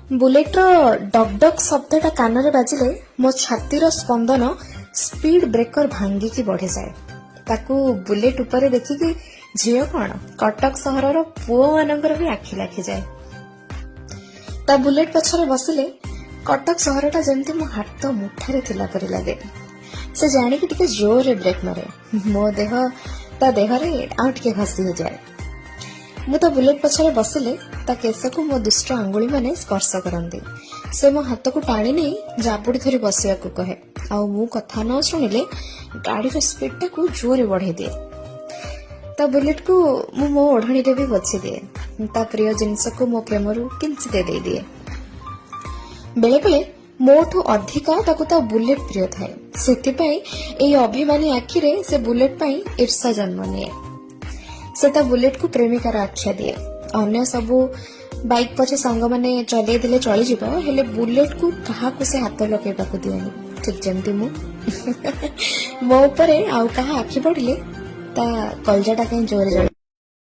ବୁଲେଟ୍ର dock dock ଶବ୍ଦଟା କାନରେ ବାଜିଲେ ମୋ ଛାତିର ସ୍ପନ୍ଦନ ସ୍ପିଡ୍ ବ୍ରେକର ଭାଙ୍ଗିକି ବଢିଯାଏ। ତାକୁ ବୁଲେଟ୍ ଉପରେ ଦେଖିକି ଝିଅ କଣ, କଟକ ସହରର ପୁଅମାନଙ୍କର ବି ଆଖି ଲାଖିଯାଏ। ତା ବୁଲେଟ୍ ପଛରେ ବସିଲେ କଟକ ସହରଟା ଯେମିତି ମୋ ହାତ ମୁଠାରେ ଥିଲା ପରି ଲାଗେ। ସେ ଜାଣିକି ଟିକେ ଜୋରରେ ବ୍ରେକ୍ ମାରେ। ମୋ ଦେହ ତା ଦେହରେ ଆଉ ଟିକେ ଘଷି ହେଇଯାଏ। ମୁଁ ତା ବୁଲେଟ୍ ପଛରେ ବସିଲେ ତା କେଶକୁ ମୋ ଦୁଷ୍ଟ ଆଙ୍ଗୁଳିମାନେ ସ୍ପର୍ଶ କରନ୍ତି। ସେ ମୋ ହାତକୁ ଟାଣି ନେଇ ଜାବୁଡ଼ି ଧରି ବସିବାକୁ କହେ। ଆଉ ମୁଁ କଥା ନ ଶୁଣିଲେ ଗାଡ଼ିର ସ୍ପିଡଟାକୁ ଜୋରରେ ବଢେଇ ଦିଏ। ତା ବୁଲେଟକୁ ମୁଁ ମୋ ଓଢ଼ଣୀରେ ବି ପୋଛି ଦିଏ। ତା ପ୍ରିୟ ଜିନିଷକୁ ମୋ ପ୍ରେମରୁ କିଞ୍ଚିତ ଦେଇଦିଏ। ବେଳେବେଳେ ମୋଠୁ ଅଧିକା ତାକୁ ତା ବୁଲେଟ ପ୍ରିୟ ଥାଏ। ସେଥିପାଇଁ ଏଇ ଅଭିମାନୀ ଆଖିରେ ସେ ବୁଲେଟ ପାଇଁ ଈର୍ଷା ଜନ୍ମ ନିଏ। ସେ ତା ବୁଲେଟକୁ ପ୍ରେମିକାର ଆଖ୍ୟା ଦିଏ। ଅନ୍ୟ ସବୁ ବାଇକ୍ ପଛେ ସାଙ୍ଗମାନେ ଚଲେଇ ଦେଲେ ଚଳିଯିବ, ହେଲେ ବୁଲେଟକୁ କାହାକୁ ସେ ହାତ ଲଗେଇବାକୁ ଦିଏନି। ଠିକ ଯେମିତି ମୁଁ। ମୋ ଉପରେ ଆଉ କାହା ଆଖି ପଡିଲେ ତା କଲଜାଟା କାହିଁ ଜୋରେ ଜଳେ।